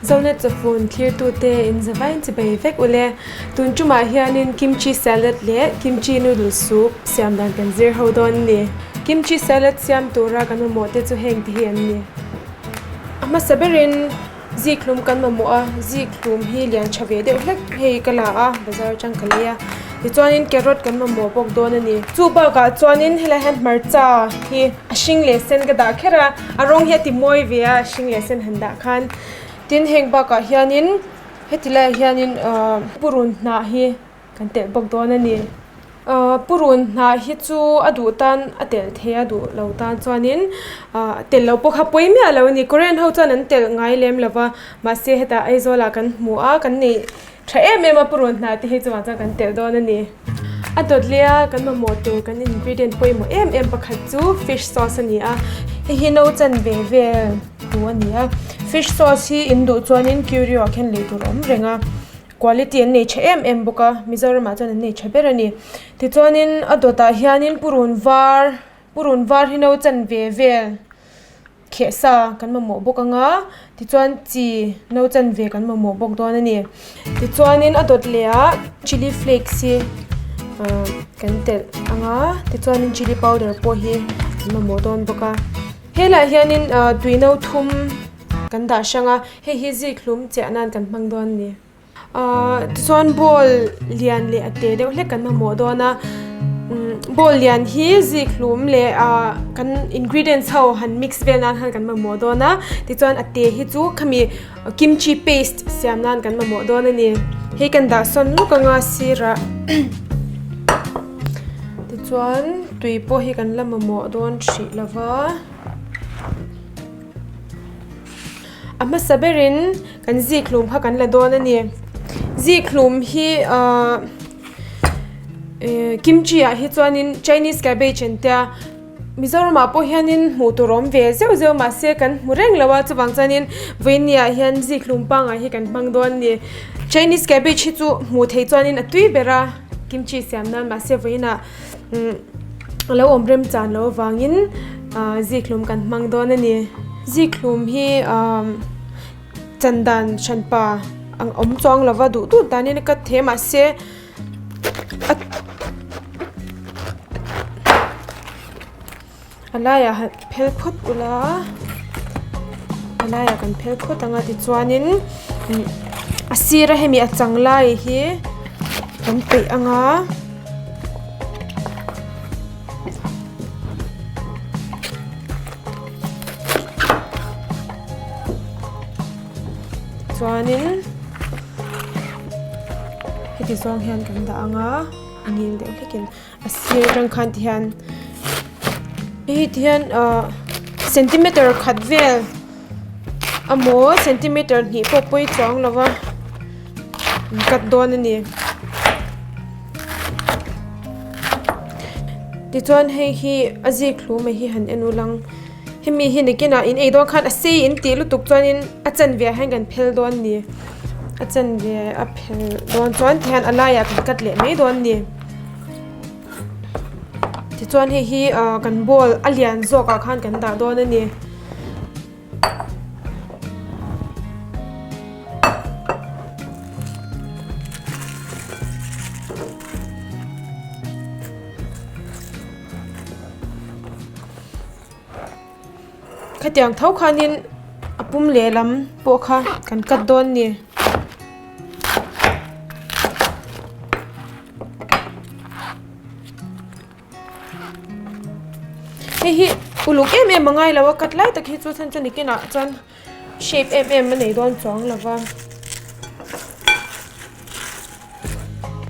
Zonet chawfun thlirtute in zavain chibei vek ule. Tun tumah hianin kimchi salad leh kimchi noodle soup siam dan kan zir ho dawn a ni. Kimchi salad siam tura kan mamawh te chu heng te hi an ni. A hmasa berin zikhlum kan mamawh a, zikhlum hi lian tha ve deuh hlek hei ka la a, bazar atang ka lei a. Tichuanin carrot kan mamawh bawk dawn a ni. Chu bakah chuanin helai hian hmarcha hi a hring leh sen ka dah kher a, a rawng hi a ti mawi ve a, a hring leh sen han dah khan. Tin heng bakah hianin heti laiah hianin ahh purun hnah hi kan telh bawk dawn a ni. Ahh purun hnah hi chu a duh tan a telh thei a duh lo tan chuanin ahh telh loh pawh kha pawi miah lo a ni. Korean ho chuan an telh ngai lem lo va mahse hetah Aizawl ah kan hmu a kan neih tha em em a purun hnah te hi chuvang chuan kan telh dawn a ni. A dawt leh a kan mamawh tur kan ingredient pawimawh em em pakhat chu fish sauce a ni a hei hi no chan ve vel tu a ni a fish sauce hi in duh chuanin curio ah khian lei tur a awm reng a quality an nei tha em em bawk a Mizoram ah chuan an nei tha ber a ni tichuanin a dawtah hianin purun var purun var hi no chan ve vel kheh sa kan mamawh bawk ang a tichuan chi no chan ve kan mamawh bawk dawn a ni tichuanin a dawt leh ah chilli flakes hi ahh kan telh ang a tichuanin chilli powder pawh hi kan mamawh dawn bawk a. Helaiah hianin ahh tui no thum kan dah hrang a, hei hi zikhlum chiah nan kan hmang dawn a ni. Ahh tichuan bowl lian leh a te deuh hlek kan mamawh dawn a, umm bowl lian hi zikhlum leh ahh kan ingredients ho han mix vel nan khan kan mamawh dawn a, tichuan a te hi chu khami kimchi paste siam nan kan mamawh dawn a ni. Hei kan dah sawn lawk anga sirah tichuan tui pawh hi kan la mamawh dawn hrih lo va. A hmasa berin kan zikhlum kha kan la dawn a ni. Zikhlum hi ahh kimchi ah hi chuanin chinese cabbage an tia. Mizoramah pawh hianin hmuh tur awm ve zeuh zeuh mahse kan hmu reng lo a chuvang chuanin vawinia hian zikhlum pangai hi kan hmang dawn a ni. Chinese cabbage hi chu hmuh theih chuanin a tui ber a kimchi siam nan mahse vawiinah umm a lo awm rem chan loh avangin ah zikhlum kan hmang dawn a ni. Zikhlum hi ah chan dan hranpa ang awm chuang lova duh duh danin a cut thei a mahse. A laiah han phel phawt ula a laiah kan phel phawt ang a tichuanin a sira hemi a chang lai hi kan peih ang a. Chuanin heti zawng hian kan dah ang a a ngil deuh hlekin a sir atang khan ti hian hei ti hian ahh centimeter khat vel emaw centimeter hnih pawh pawi chuang lo va an cut dawn a ni tichuan hei hi a zik hlu mai hi han en ul ang. Hemi hi nikinah in ei dawn khan a sei in tih lutuk chuanin a chanve ah hian kan phel dawn a ni. A chanve a phel dawn chuan tihian a laiah kan cut leh mai dawn a ni. Tichuan hei hi ah kan bowl a lian zawk ah khan kan dah dawn a ni. Khatiang tho khanin a pum lehlam pawh kha kan cut dawn a ni. Hei hi uluk em em a ngai lo a cut lai tak hi chu chhan chu nikinah chuan shape em em a nei dawn chuang lo va.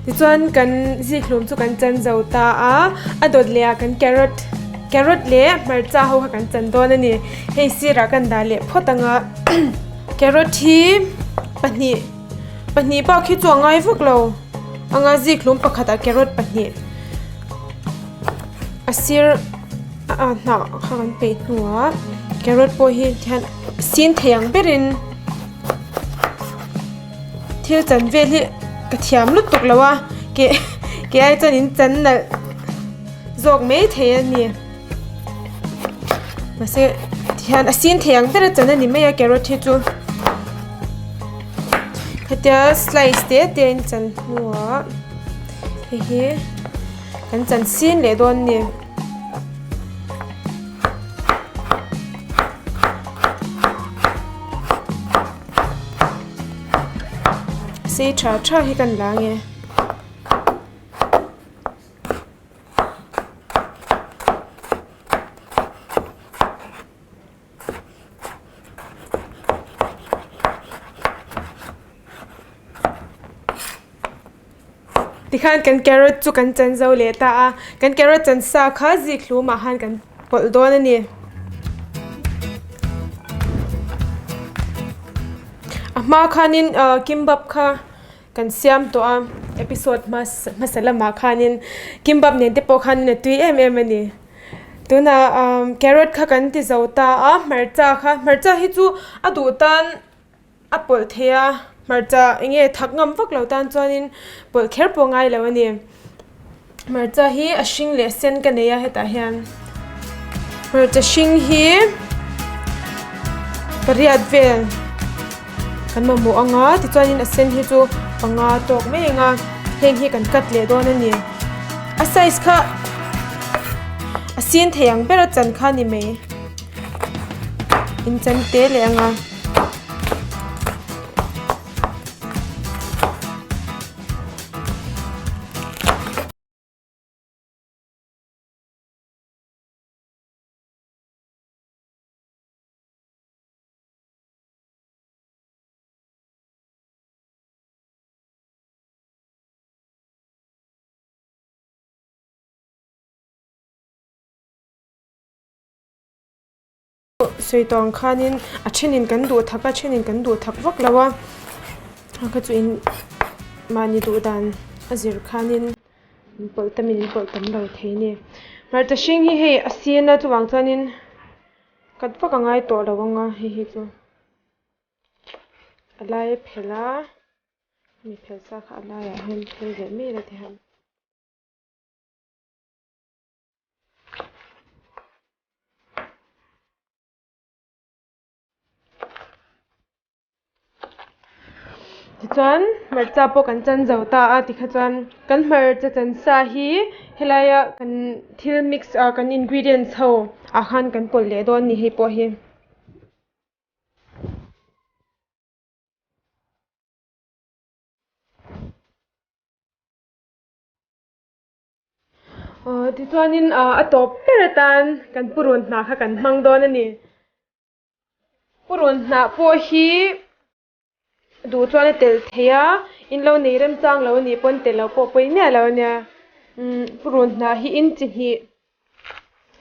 Tichuan kan zikhlum chu kan chan zo ta a, a dawt leh ah kan carrot carrot leh hmarcha ho kha kan chan dawn a ni. Hei sirah kan dah leh phawt ang a, carrot hi pahnih pahnih bak hi chu a ngai vak lo ang a zikhlum pakhatah carrot pahnih a sir a hnah kha kan peih hnuah carrot pawh hi tihian sin thei ang berin. Thil chan vel hi ka thiam lutuk lo a ke. Kei ai chuan in chan nalh zawk mai thei a ni. Mahse tihian a sin thei ang ber a chan a ni mai a carrot hi chu. Khatia slice te te a in chan hnuah hei hi kan chan sin leh dawn a ni. Sei tha tha hi kan la nge. Tikhan kan carrot chu kan chan zo leh ta a, kan carrot chan sa kha zik hlumah khan kan pawlh dawn a ni. A hma khanin ah kimbap kha kan siam tawh a, episode hmasa lamah khanin kimbap nen te pawh khanin a tui em em a ni. Tunah ah carrot kha kan ti zo ta a, hmarcha kha hmarcha hi chu a duh tan. A pawlh thei a, hmarcha eng nge thak ngam vak lo tan chuanin pawlh kher pawh ngai lo a ni. Hmarcha hi a hring leh sen ka nei a hetah hian hmarcha hring hi pariat vel kan mamawh ang a tichuanin a sen hi chu panga tawk mai ang a heng hi kan cut leh dawn a ni. A size kha a sin thei ang ber a chan kha a ni mai in chan te leh ang a. Sawi tawh ang khanin a thenin kan duh thak a thenin kan duh thak vak lo a a kha chu in mahni duh dan a zir khanin in pawlh tamin in pawlh tam lo thei a ni hmarcha hring hi hei a sin a chuvang chuanin cut vak a ngai tawh lo ang a hei hi chu a lai a phelh a mi phelh sa kha a laiah hian phel leh mai ila ti han. Tichuan hmarcha pawh kan chan zo ta a tikha chuan kan hmarcha chan sa hi helaia kan thil mix ah kan ingredients ho ah khan kan pawlh leh dawn a ni hei pawh hi. Aw tichuanin a tawp ber atan kan purun hnah kha kan hmang dawn a ni. Purun hnah pawh hi duh chuan a telh thei a, in lo nei remchang lo a nih pawn telh loh pawh pawi miah lo a nia. Umm purun hnah hi in chi hnih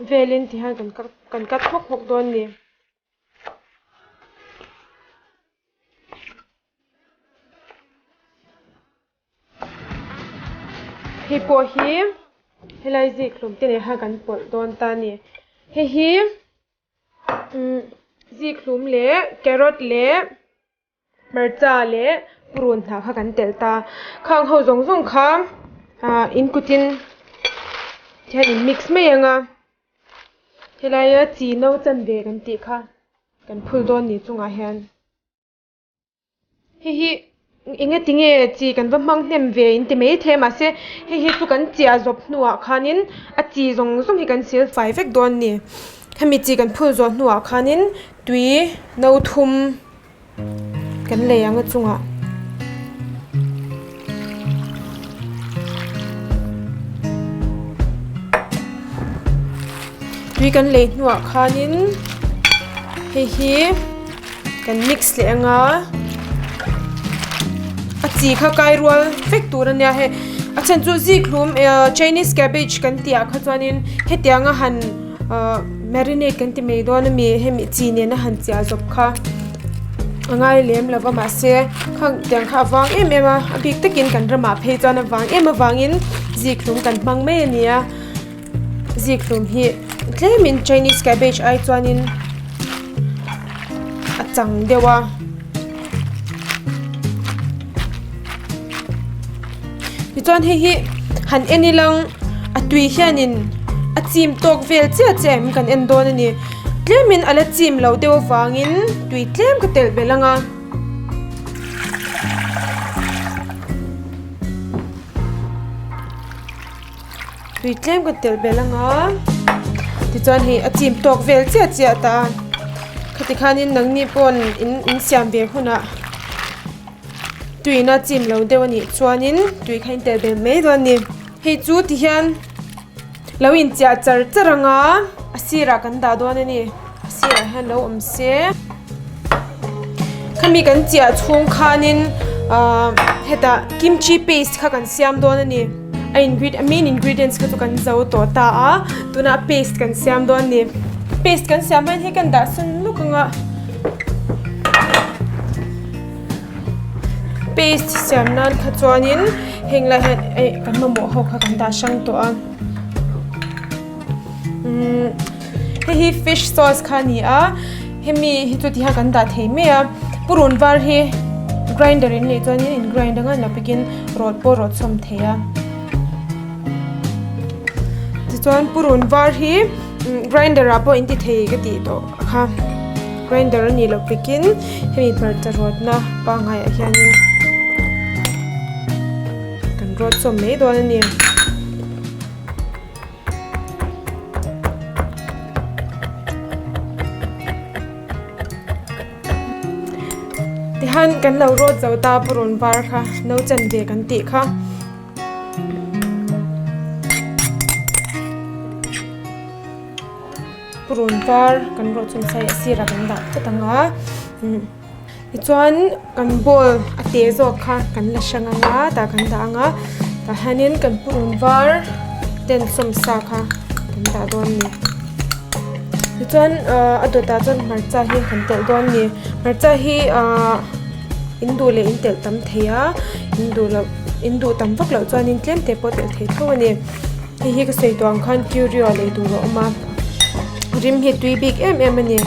velin ti hian kan kan cut hawk hawk dawn a ni. Hei pawh hi helai zikhlum te nen khan kan pawlh dawn ta a ni. Hei hi umm zikhlum leh carrot leh hmarcha leh purun hnah kha kan telh ta. Khang ho zawng zawng kha ah in kutin hian in mix mai ang a helaia chi no chanve kan tih kha kan phul dawn ni chungah hian. Hei hi eng enge tinge chi kan va hmang hnem ve in ti mai thei a mahse hei hi chu kan chiah zawp hnuah khanin a chi zawng zawng hi kan sil fai vek dawn a ni hemi chi kan phul zawh hnuah khanin tui no thum kan lei ang a chungah. Tui kan lei hnuah khanin hei hi. Kan mix leh anga a chi kha kai rual vek tur ania hei a chhan chu zikhlum ehh chinese cabbage kan tih ah kha chuanin hetianga han ahh marinate kan ti mai dawn ami hemi chi nena han chiah zawp kha a ngai lem lova mahse khang tiang kha a vang em em a a bik takin kan ramah phei chuan a vang em avangin zikhlum kan hmang mai a ni a. Zikhlum hi tlemin Chinese cabbage ai chuanin a chang deuh a. Tichuan hei hi han en ilang a tui hianin a chim tawk vel chiah chiah em kan en dawn a ni. Tlemin a la chim loh deuh avangin tui tlem ka telh belh ang a. Tui tlem ka telh belh ang a tichuan hei a chim tawk vel chiah chiah ta a khati khanin nangni pawn in in siam ve hunah tuiin a chim lo deuh a nih chuanin tui kha in telh belh mai dawn a ni hei chu tihian lo inchiah char char ang a a sirah kan dah dawn a ni a sirah hian lo awm se. Khami kan chiah chhung khanin ahh hetah kimchi paste kha kan siam dawn a ni a ingre a main ingredients kha chu kan zo tawh ta a tunah paste kan siam dawn a ni paste kan siam hian hei kan dah sawn lawk ang a paste siam nan kha chuanin heng lai hian eh kan mamawh ho kha kan dah hrang tawh a umm. Hei hi fish sauce kha a ni a hemi hi chu tihian kan dah thei mai a purun var hi grinder in neih chuan in grind anga lo pikin rawt pawh rawt chhawm thei a tichuan purun var hi grinder ah pawh in ti thei ka tih tawh kha grinder a nih loh pikin hemi hmarcha rawtna pangngai ah hianin kan rawt chhawm mai dawn a ni. Tihian kan lo rawt zo ta purun var kha no chan ve kan tih kha. Purun var kan rawh chhun sai a sirah kan dah phawt ang a. Tichuan kan bowl a te zawk kha kan la hrang ang a tah kan dah ang a tah hianin kan purun var ten sawm sa kha kan dah dawn a ni tichuan ahh a dawtah chuan hmarcha hi kan telh dawn a ni hmarcha hi ahh in duh leh in telh tam thei a in duh loh in duh tam vak loh chuanin tlem te pawh telh thei tho a ni hei hi ka sawi tawh ang khan curio lei tur a awm a rim hi tui bik em em a ni.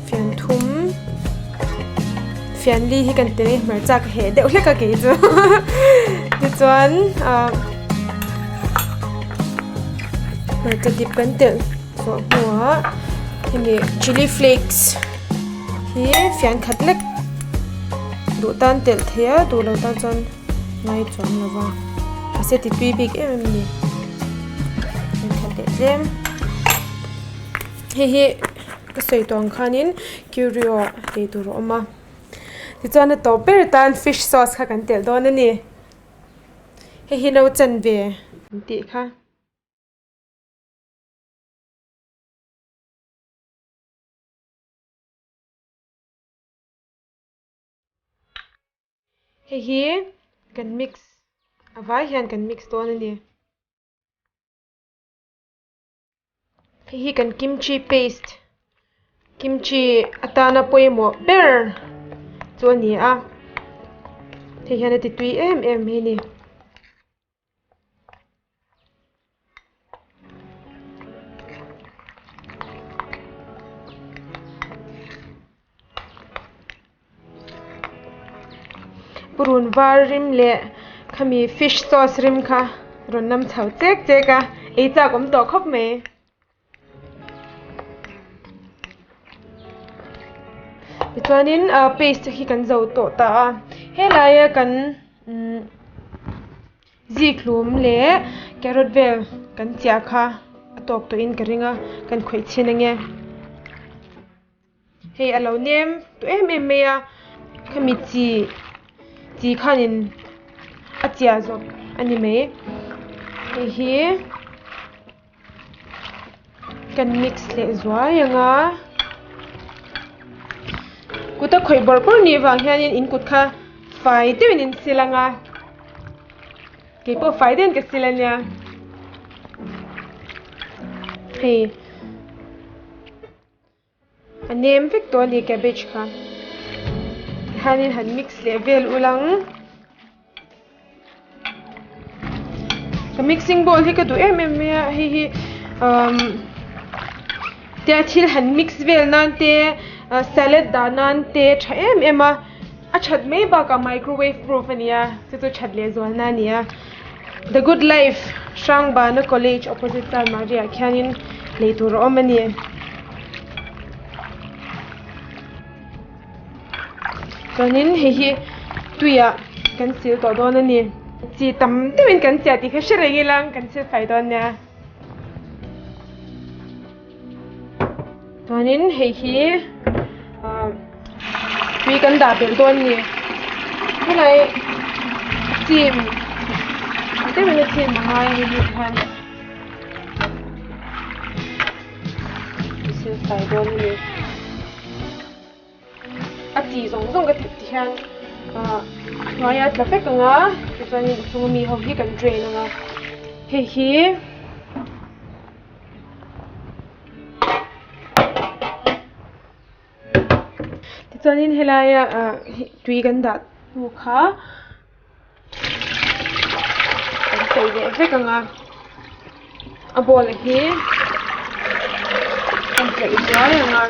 Fian thum fian li hi kan tel a hmarcha ka heh deuh hlek a kei chu tichuan ah hmarcha dip kan telh zawh hnuah hemi chilli flakes hi fian khat lek duh tan telh thei a duh lo tan chuan. Ngai chuang lo va mahse ti tui bik em em a ni engkhat leh tlem hei hi ka sawi tawh ang khanin curio ah lei tur a awm a tichuan a tawp ber atan fish sauce kha kan telh dawn a ni hei hi no chanve an tih kha. Hei hi kan mix a vai hian kan mix dawn a ni. Hei hi kan kimchi paste kimchi atana pawimawh ber chu a ni a hei hian a ti tui em em mai a ni. Purun var rim leh khami fish sauce rim kha rawn nam chho chek chek a ei chak awm tawh khawp mai. Tichuanin ah paste hi kan zo tawh ta a helaia kan umm zikhlum leh carrot vel kan chiah kha a tawk tawhin ka ring a kan khawih chhin ange. Hei a lo nem tawh em em mai a khami chi chi khanin a chiah zawk a ni mai hei hi kan mix leh zuai ang a kut a khawih bawrh bawrh nih vang hianin in kut kha fai deuhin in sil ang a keipawh fai deuhin ka sil a nia hei. A nem vek tawh a ni cabbage kha hianin han mix leh vel ul ang ka mixing bowl hi ka duh em em mai a hei hi umm tia thil han mix vel nan te. Salad dah nan te tha em em a, a that mai bakah microwave proof a ni a, chu chu that leh zualna a ni a. The Good Life Hrangbana College opposite Chanmari ah khianin lei tur a awm a ni. Chuanin hei hi tuiah kan sil tawh dawn a ni. Chi tam deuhin kan chiah tih kha hre reng ila kan sil fai dawn nia. Chuanin hei hi ah tui kan dah belh dawn a ni. Helai chim deuhin a chim a ngai a ni hei hian sil fai dawn a ni. A chi zawng zawng ka tih ti hian ah a hnuaia tla vek ang a tichuanin a chhunga mi ho hi kan drain ang a hei hi tichuanin helaia ah tui kan dah hnu kha kan sawi leh vek ang a a bowl hi kan tleuh zuai ang a.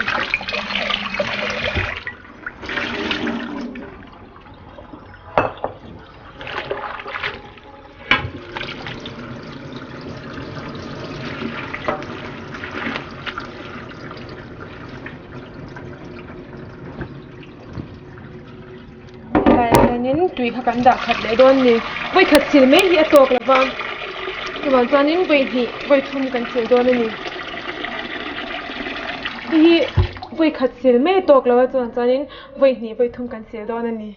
Helai ah hianin tui kha kan dah khat leh dawn a ni vawi khat sil mai hi a tawk lo va chuvang chuanin vawi hnih vawi thum kan sil dawn a ni hei hi vawi khat sil mai a tawk lo a chuvang chuanin vawi hnih vawi thum kan sil dawn a ni.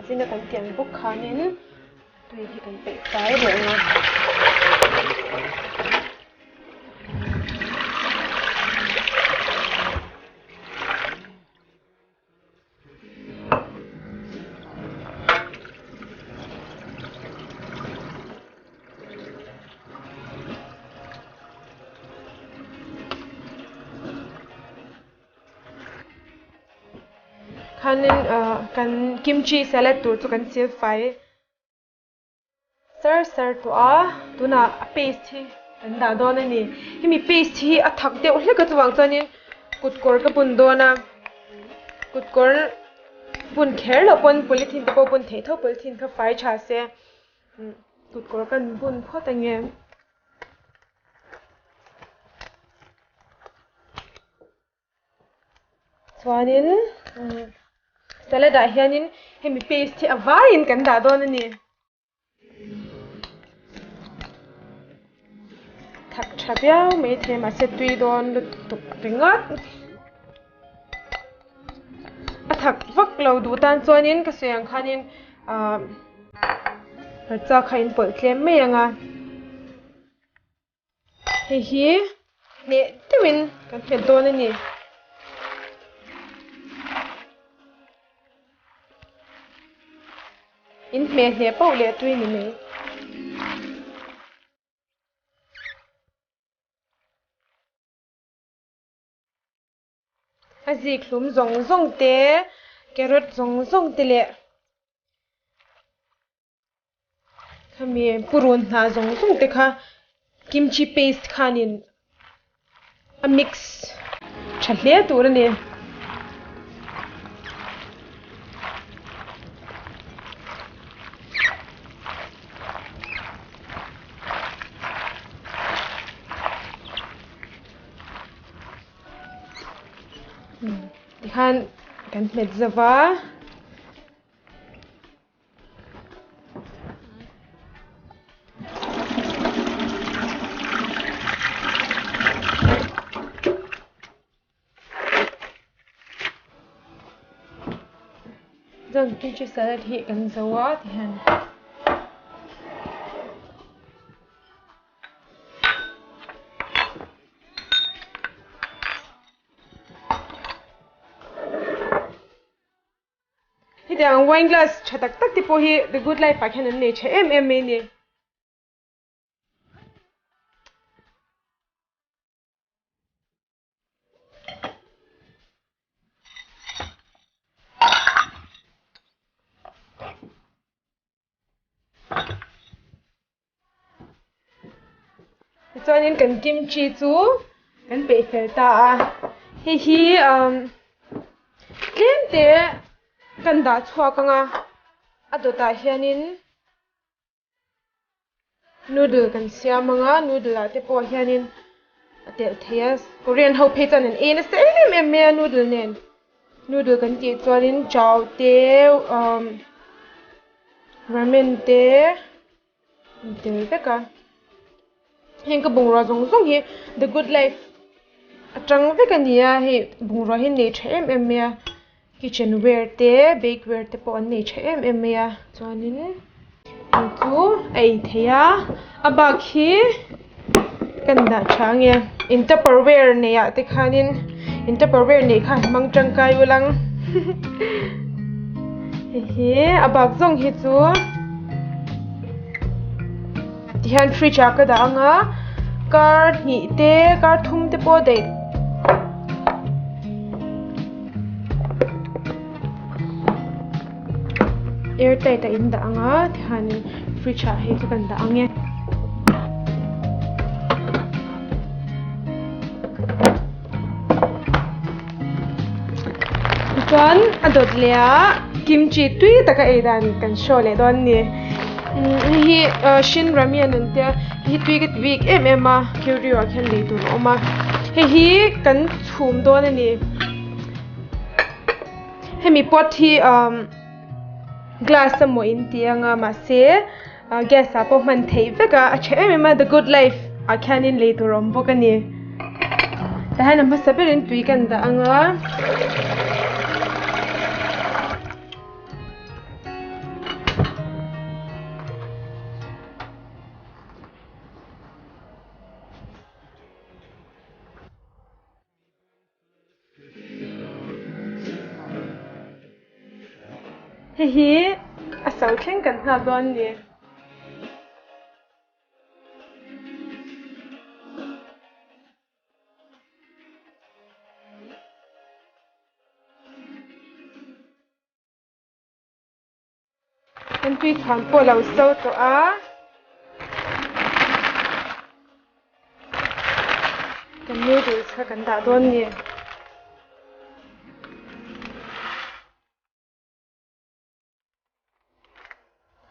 Zina kan tiang bawk khanin tui hi kan peih fai leh ang a. Khanin ah kan kimchi salad tur chu kan sil fai. Sar sar tawh a, tunah a paste hi kan dah dawn a ni. Hemi paste hi a thak deuh hlek a chuvang chuanin kut kawr ka bun dawn a, kut kawr bun kher loh pawn polythene te pawh bun theih tho polythene kha fai tha se kut kawr kan bun phawt ang e. Chuanin salad ah hianin hemi paste hi a vaiin kan dah dawn a ni. Thak tha viau mai thei mahse tui dawn lutuk ringawt. A thak vak lo duh tan chuanin ka sawi ang khanin ah hmarcha kha in pawlh tlem mai ang a. Hei hi hneh deuhin kan hmet dawn a ni. In hmeh hneh pauh leh tui ni mai. A zik hlum zawng zawng te, carrot zawng zawng te leh Khami purun hnah zawng zawng te kha kimchi paste khanin a mix tha hle tur a ni. Tikhan kan hmet zova. Chuan kimchi salad hi kan zo a tihian Hetiang wine glass tha tak tak te pawh hi the good life ah khian an nei tha em em mai a ni. Tichuanin kan kimchi chu kan peih fel ta a, hei hi tlem te kan dah chhuak ang a, a dawtah hianin noodle kan siam ang a, noodle ah te pawh hianin a telh thei a, Korean ho phei chuan an ei nasa em em mai a noodle nen, noodle kan tih chuanin chow te ramen te. An tel vek a, heng ka bungrua zawng zawng hi the good life atang vek a ni a, hei bungrua hi nei tha em em mai a, kitchen ware te bake ware te pawh an nei tha em em mai a, chuanin hei chu a ei theih a, a bak hi kan dah tha ange in tupperware nei ah te khanin in tupperware neih kha hmang tangkai ul ang hei hi a bak zawng hi chu tihian fridge ah ka dah ang a kar hnih te kar thum te pawh daih air tight a in dah ang a tihianin fridge ah hei chu kan dah ang e. Tichuan a dawt leh ah kimchi tui taka ei dan kan show leh dawn a ni. Hei hi Shin Ramyun an tia hei hi tui ka ti bik em em a Curio ah khian lei tur a awm a hei hi kan chhum dawn a ni. Hemi pot hi glass emaw in ti anga mahse gas ah pawh hman theih vek a a tha em em a the good life ah khianin lei tur a awm bawk a ni tah hian a hmasa berin tui kan dah anga. Hei hi a so thleng kan nghak dawn a ni. Kan tui chhuan pawh a lo so tawh a. Kan noodles kha kan dah dawn a ni.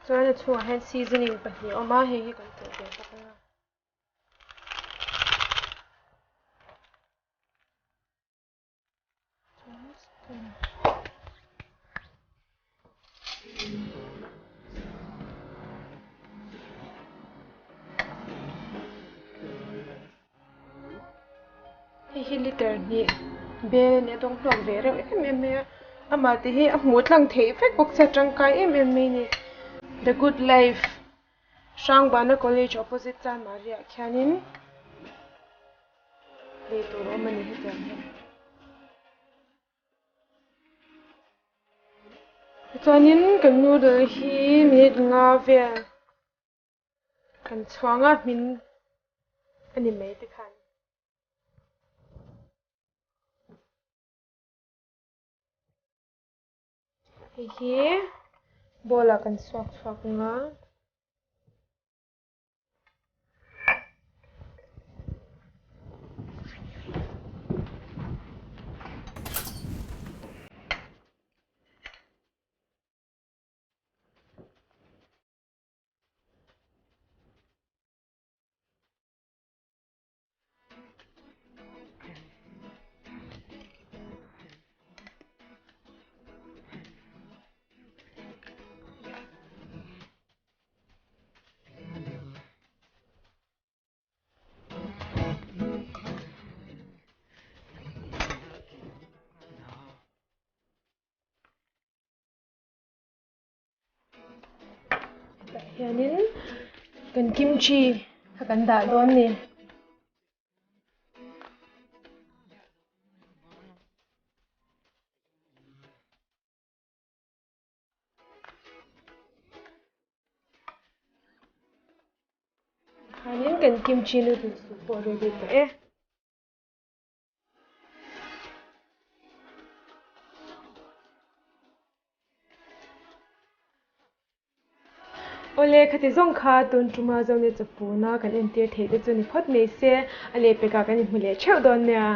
Chuan a chhungah hian seasoning pahnih a awm a, hei hi kan telh ve bawk ang a. Hei hi liter hnih bel a nia dawng hlawk ve reuh em em mai a amah te hi a hmuh tlang theih vek bawk sia tangkai em em mai a ni the good life Hrangbana college opposite Chanmari ah khianin. Lei tur a awm a ni hetiang hian. Tichuanin kan noodle hi minute nga vel kan chhuang a hmin a ni mai tikhan. Hei hi bowl ah kan suak chhuak ang a. Tah hianin kan kimchi kha kan dah dawn a ni. Khanin kan kimchi noodle soup pawh ready tawh e. Awle, khati zawng kha tun tuma Zonet chafuna kan entir theih te chu ni phawt mai se, a lehpekah kan inhmu leh theuh dawn nia.